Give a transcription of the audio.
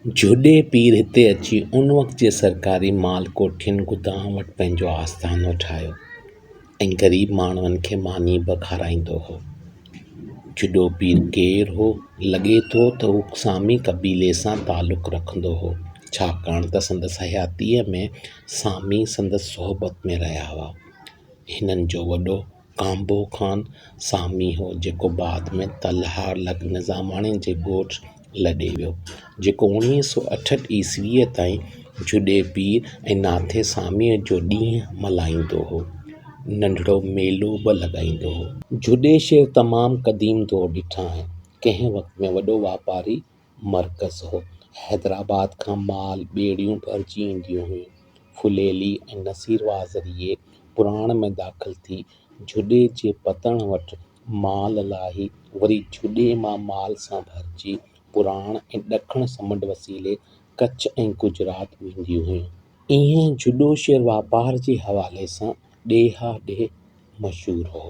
جهڏي پير هتي اچي ان وقت جي سرڪاري مال ڪوٺين گدام وٽ پنهنجو آستانو ٺاهيو ۽ غريب ماڻهن کي ماني به کارائيندو هو. جهڏو پير ڪير هو؟ لڳي ٿو ته هو سامي قبيلي سان تعلق رکندو هو، ڇاڪاڻ ته سندس حياتيء ۾ سامي سندس صحبت ۾ رهيا هئا. هنن جو وڏو ڪانڀو خان سامي هو، جيڪو بعد ۾ تلهار لڳ نظاماڻي جي ڳوٺ لڏي ويو، جيڪو 1968 عيسويء تائين جهڏي پير ۽ ناٿي ساميء جو ڏينهن ملهائيندو هو. ننڍڙو ميلو به لڳائيندو هو. جهڏي شهر تمام قديم دور ڏٺا آهن. ڪنهن وقت ۾ وڏو واپاري مرڪز هو. حيدرآباد کان مال ٻيڙيون ڀرجي اينديون هيون. ڦليلي ۽ نصيرواهه ذريعي پراڻ ۾ داخل ٿي جهڏي جي پتڻ وٽ مال لاهي وري جهڏي مان مال سان ڀرجي پراڻ ۽ ڏکڻ سمنڊ وسيلي ڪڇ ۽ گجرات وينديون هيون. ايئن جهڏو شهر واپار جي حوالي سان ڏيهان ڏيهه مشهور هو.